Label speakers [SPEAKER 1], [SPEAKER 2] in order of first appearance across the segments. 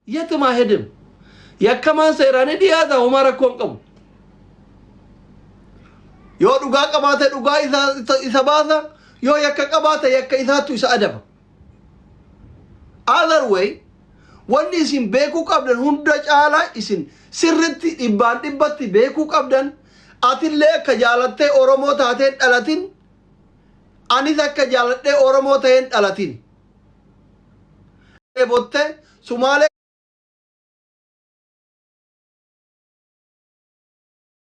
[SPEAKER 1] Yetim ahedim. Yakkamaan seeraan ni dhiyaata homaa rakkoo hin qabu. Yoo dhugaa qabaate dhugaa isa, isa baasa, yoo yakka qabaate yakka isaattu isa adaba. Other way, wanni isin beekuu qabdan hunda caalaa isin sirritti dhibbaan dhibbatti beekuu qabdan atillee akka jaalattee Oromoo taateen dhalatin anis akka jaaladhee Oromoo ta'een dhalatin. Dheebottee Sumaalee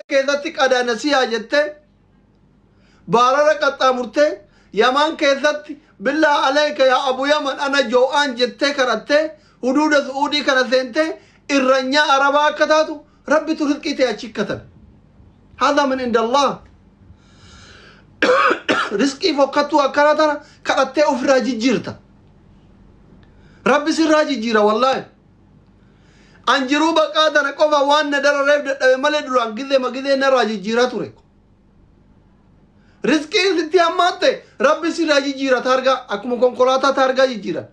[SPEAKER 1] keessatti qadaana siyaa jettee baarara qaxxaamurtee Yaman keessatti billaa aleeka yaa Abu Yaman ana joo'aan jettee kadhattee huduuda Su'uudii kana seentee irranyaa Arabaa akka taatu Rabbitu rizqii ta'e achi katabe. Haadha min indallah. Rizqii fokkattuu akkana tana kadhattee ofirraa jijjiirta. Rabbi sirraa jijjiira wallaahi. An jiruu baqaa tana qofa waan na darareef dadhabe malee duraan gizee ma gizee narraa jijjiiraa ture. Rizqiin sitti hammaatte rabbi sirraa jijjiira taargaa akkuma konkolaataa taargaa jijjiiran.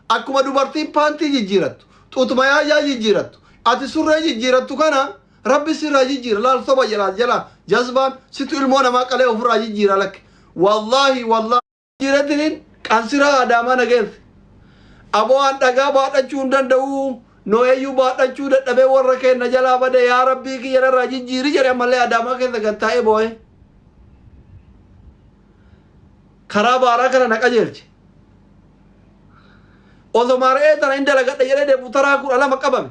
[SPEAKER 1] Akkuma dubartiin paantii jijjiirattu, xuutmayaajaa jijjiirattu, ati surree jijjiirattu kana rabbi sirraa jijjiira laal soba jedhaa jalaa jazbaan situ ilmoo namaa qalee ofirraa jijjiira lakke. Wallaahi wallaahi. Jijjiiratiniin qansiraa Adaamaa na geesse. Aboo an dhagaa baadhachuu hin danda'u. Noo'eeyyuu baadhachuu dadhabee warra keenna jalaa bade yaa rabbii kiyya narraa jijjiiri jedhe ammallee Adaamaa keessa gad taa'ee boo'ee. Karaa baaraa kana na qajeelche. Osoma re'ee tana hin dalagadha jedhee deemu taraa 12 qabame.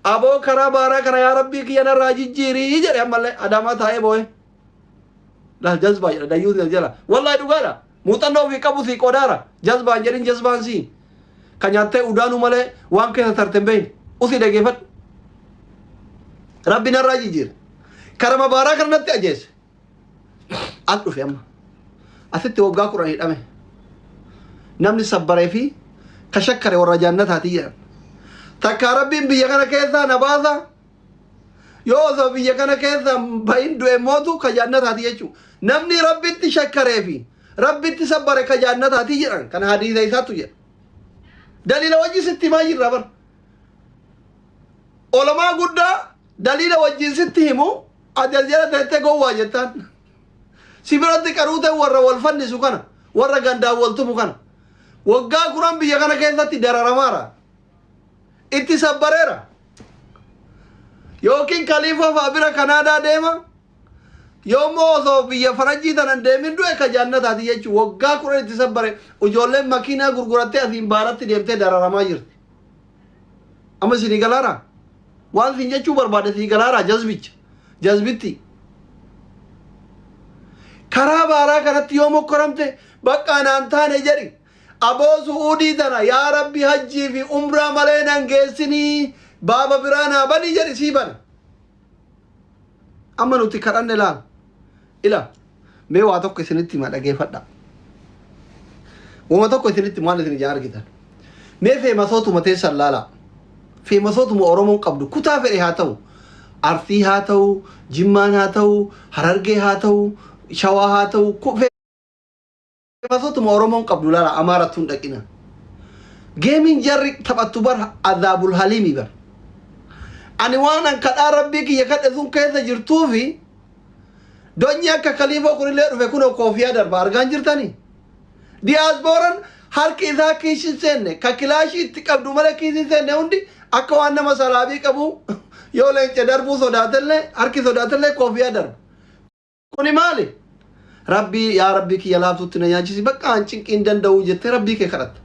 [SPEAKER 1] Aboo karaa baaraa kana yaa rabbii kiyya narraa jijjiiri jedhe ammallee Adaamaa taa'ee boo'ee. Laal jazbaa jedha dayyuusni as jala. Wallahi dhugaadha. Muuxannoo ofii qabu sii qodaara. Jazbaan jedhin jazbaan sii. Ka nyaattee udaanuu malee waan keessa tarte hin beekne. Usii dhageeffadhu. Rabbi narraa jijjiira. Karama baaraa kana natti ajeesse. As dhufe amma. Asitti waggaa 10 hidhame. Namni sabbaree fi ka shakkare warra jaannataati jedhan. Takkaa Rabbiin biyya kana keessaa na baasa. Yoo osoo biyya kana keessa hin bahin du'e mootu ka jaannataati jechuudha. Namni Rabbitti shakkaree fi Rabbitti sabbare ka jaannataati jedhan kana hadiisa isaatu jedha. Daliila wajji sitti himaa jirra bar. Olamaa guddaa daliila wajjin sitti himu ati as jala teettee gowwaa jettaan. Si biratti qaruuteen warra wal fannisu kana warra gandaan wal tumu kana. Waggaa 10 biyya kana keessatti dararamaara. Itti sabbareera. Yookiin kaliifaa fa'aa bira Kanaadaa deema. Yoommoo osoo biyya faranjii tana hin deemin du'e ka jaannataati jechuun waggaa 10 itti sabbare ijoolleen makiinaa gurgurattee asiin baaratti deemtee dararamaa jirti. Amma isinii galaara? Waan isin jechuu barbaade sii galaara jazbicha. Jazbitti. Karaa baaraa kanatti yoo mokkoramte bakka naan taane jedhi. Aboo su'uudii tana yaa rabbi hajjii fi umraa malee nan geessinii baaba biraa naa bani jedhi sii bana. Amma nuti kadhanne laal. Ila mee waa tokko isinitti hima dhageeffadha. Wama tokko isinitti maal isin ijaan argitan. Mee feemasootuma teessan laalaa. Feemasootuma Oromoon qabdu kutaa fedhe haa ta'u. Arsii haa ta'u, Jimmaan haa ta'u, Harargee haa ta'u, Shawaa haa ta'u. Feemasootuma Oromoon qabdu laala Amaarattu hin dhaqina. Geemiin jarri taphattu bar azaabul haliimi bar. Ani waan an kadhaa rabbii kiyya kadhe sun keessa jirtuufi donyi akka kaliifoo kunillee dhufe kunoo koofiyaa darba argaan jirtanii. Diyaasbooran harki isaa kiisii hin seenne ka kilaashii itti qabdu malee kiisii hin seenne hundi akka waan nama salaabii qabu yoo leenca darbuu sodaatellee harki sodaatellee koofiyaa darba. Kuni maali? Rabbii yaa Rabbii kiyya laaftutti na nyaachisi bakka an cinqii hin danda'u jettee Rabbii kee kadhatta.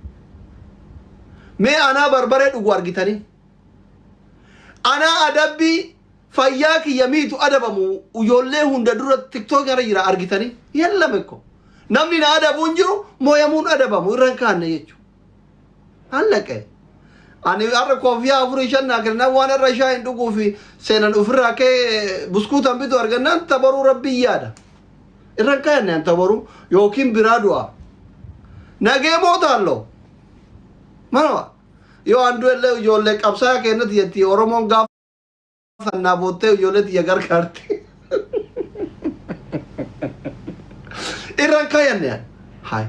[SPEAKER 1] Mee anaa barbaree dhugu argitanii? Anaa adabbii fayyaa kiyya miitu adabamu ijoollee hunda dura tiktookii irra jira argitanii? Yallame ko. Namni na adabu hin jiru mooyamuun adabamu irra hin kaanne jechuudha. Allaqe. Ani har'a koofiyaa afurii shan naa kennaan waan har'a shaa hin dhuguu fi seenan ofirraa kee buskuutan bitu argannaan tabaruu rabbii yaada. Irra hin kayanne an tabaruu yookiin biraa du'a. Nagee mootaalloo. Manuma yoo an du'ellee ijoollee qabsaa'aa kennati jetti Oromoon gaafa sannaa boottee ijoollee tiyya gargaarti. Irra hin kayanne an. Hayi.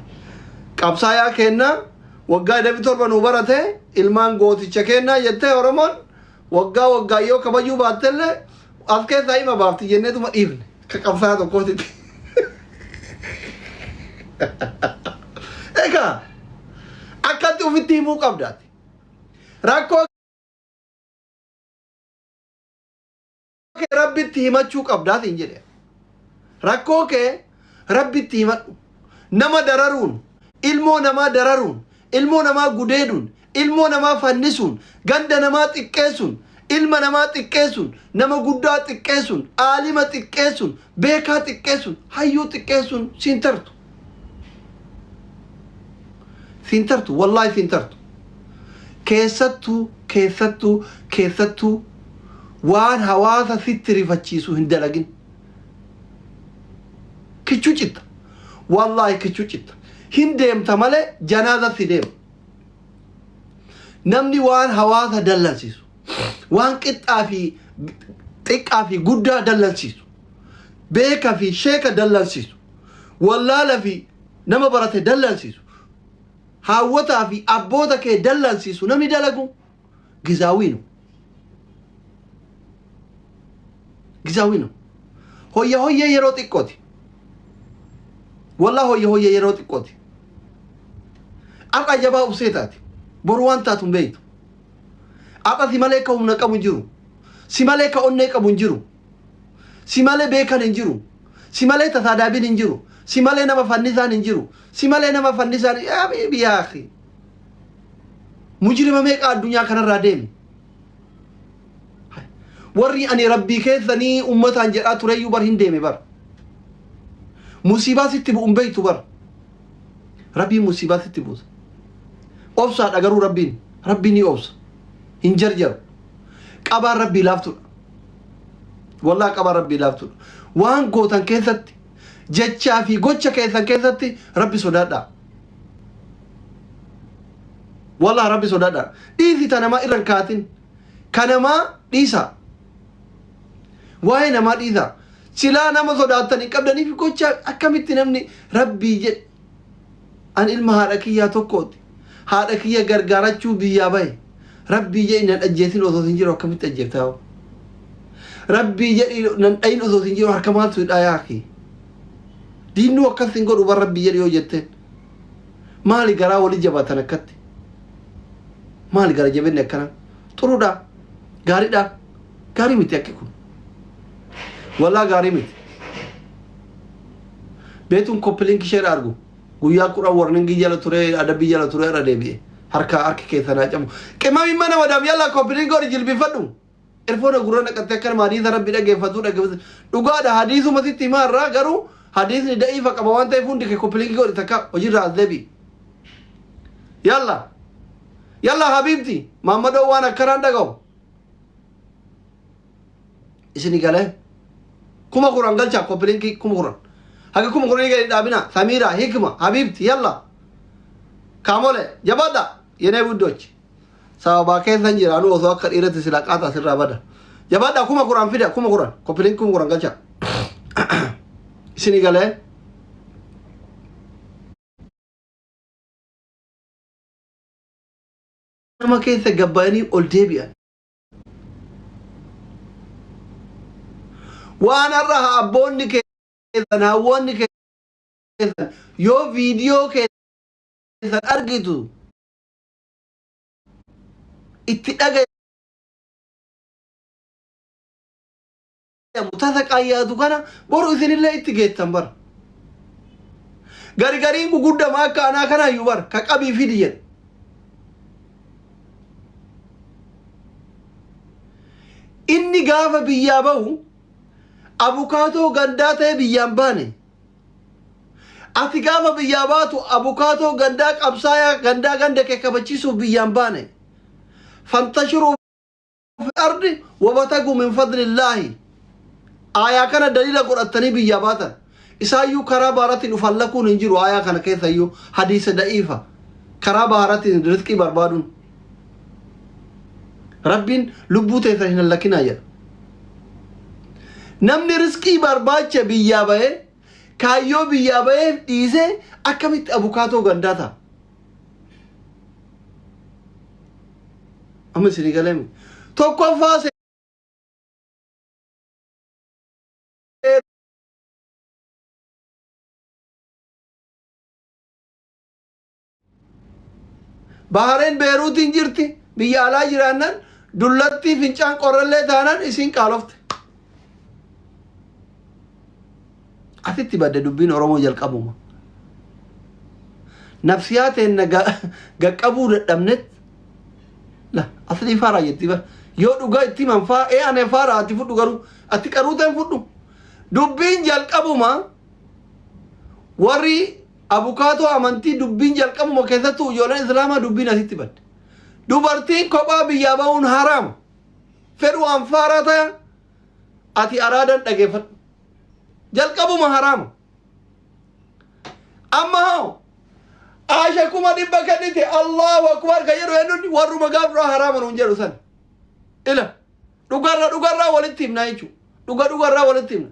[SPEAKER 1] Qabsaayaa kennaa Waggaa 27 nuu barate ilmaan gooticha kennaa jettee Oromoon waggaa waggaa yoo kabajuu baattellee as keessaa hima baafti jenneetuma dhiifne akka qabsaa tokkootitti. Egaa akkatti ofitti himuu qabdaati. Rakkoo kee Rabbitti himachuu qabdaa siin jedhe. Rakkoo kee Rabbitti himadhu. Nama dararuun, ilmoo namaa dararuun, ilmoo namaa gudeeduun, ilmoo namaa fannisuun, ganda namaa xiqqeessuun, ilma namaa xiqqeessuun, nama guddaa xiqqeessuun, aalima xiqqeessuun, beekaa xiqqeessuun, hayyuu xiqqeessuun siin tartu. Siin tartu, wallaahi siin tartu. Keessattuu, keessattuu, keessattuu waan hawaasa sitti rifachiisu hin dalagin. Kichuu citta. Wallaahi kichuu citta. Hin deemta malee janaaza si deema. Namni waan hawaasa dallansiisu, waan qixxaa fi xiqqaa fi guddaa dallansiisu, beeka fi sheeka dallansiisu, wallaala fi nama barate dallansiisu, haawwataa fi abboota kee dallansiisu namni dalagu gizaawii no. Gizaawii no. Hoyya hoyyee yeroo xiqqooti. Wallaa hoyya hoyyee yeroo xiqqooti. Har'a jabaa obsee taate. Boru waan taatu hin beektu. Har'a si malee ka humna qabu hin jiru. Si malee ka onnee qabu hin jiru. Si malee beekan hin jiru. Si malee tasaadaabiin hin jiru. Si malee nama fannisaan hin jiru. Si malee nama fannisaan yaa habiibi yaa akhi. Mujrima meeqa addunyaa kanarraa deeme. Warri ani rabbii keessanii ummataan jedhaa tureyyuu bar hin deeme bar. Musiibaa sitti bu'u hin beektu bar. Rabbiin musiibaa sitti buusa. Obsaadha garuu rabbiin. Rabbiin ni obsa. Hin jarjaru. Qabaan rabbii laaftudha. Wallaa qabaan rabbii laaftudha. Waan gootan keessatti jechaa fi gocha keessan keessatti rabbi sodaadhaa. Wallah rabbi sodaadhaa. Dhiisi ta namaa irra hin kaatin. Ka namaa dhiisaa. Waa'ee namaa dhiisaa. Silaa nama sodaattan hin qabdaniif gocha akkamitti namni rabbii jedhe. An ilma haadha kiyyaa tokkooti. Haadha kiyya gargaarachuu biyyaa bahe. Rabbii jedhi nan ajjeesin osoo sin jiru akkamitti ajjeeftaa hoo? Rabbii jedhi nan dhayin osoo sin jiru harka maaltu hidhaa yaa akii? Diinnuu akkas sin godhu bar rabbii jedhi yoo jetteen. Maali garaa wali jabaatan akkatti? Maali gara jabinni akkana? Xuruudha. Gaariidha. Gaarii miti akki kun. Wallaa gaarii miti. Beetuun copy link ishee argu. Guyyaa 10 warningii jala ture adabbii jala ture irra deebi'e. Harka harki keessa naa cabu. Qimamiin mana madaam yalla copy link godhi jilbifadhu. Erfoona gurra naqattee akkanuma hadiisa rabbi dhageeffatu dhageeffatu. Dhugaadha hadiisuma sitti himaa irraa garuu hadiisni da'iifa qaba waan ta'eef hundi kee copy link godhi takka hojiirraa as deebi'i. Yalla. Yalla habiibti. Maammadoo waan akkanaan dhaga'u. Isini galee 10,000 galchaa copy linkii 10,000. Haga 10,000 gadi dhaabina. Samiira, Hikma, Habiibti, yalla. Kaamole, jabaadha. Yenee buddochi. Sababaa keessan jira anuu osoo akka dhiiratti sila qaata asirraa bada. Jabaadha 10,000 fida 10,000 copy link 10,000 galchaa. Isini galee. Nama keessa gabbayanii ol deebi'an. Waan har'a abboonni keessan hawwoonni keessan yoo viidiyoo keessan argitu itti dhagayamu tasa qayyaatu kana boru isinillee itti geettan bara. Gargariin guguddama akka anaa kanaayyuu bara ka qabii fidi jedhe. Inni gaafa biyyaa bahu abukaatoo gandaa ta'e biyyaan baane. Ati gaafa biyyaa baatu abukaatoo gandaa qabsaayaa gandaa ganda kee kabachiisuuf biyyaan baane. Fantashiruu fi ardi wabatagu min fadlillaahi. Aayaa kana daliila godhattanii biyyaa baatan. Isaayyuu karaa baaratiin uf hallakuun hin jiru aayaa kana keessayyuu hadiisa da'iifa. Karaa baaratiin rizqii barbaaduun. Rabbiin lubbuu teessan hin hallakinaa jedha. Namni rizqii barbaacha biyyaa bahee kaayyoo biyyaa baheef dhiisee akkamitti abukaatoo gandaa ta'a? Amma isinii galeemi. Tokkoffaa Bahareen Beeruutiin jirti biyya alaa jiraannan dullattii fincaan qorrallee taanaan isiin qaalofte. Asitti badde dubbiin Oromoo jalqabuma. Nafsiyaa teenna gaqqabuu dadhabnet la aslii faaraa jetti bar yoo dhugaa itti himan faa ee ane faaraa ati fudhu garuu ati qaruuteen fudhu dubbiin jalqabuma warri abukaatoo amantii dubbiin jalqabuma keessattuu ijoolleen islaamaa dubbiin asitti badde dubartiin kophaa biyyaa ba'uun haraama fedhu an faaraa taya ati araadan dhageeffadhu jalqabuma haraama amma hoo aasha 100,000 kennite allahu akbar ka jedhu eenyuun warruma gaaf duraa haraama nuun jedhu san ila dhugarra dhugarraa walitti himna jechuudha dhuga dhugarraa walitti himna.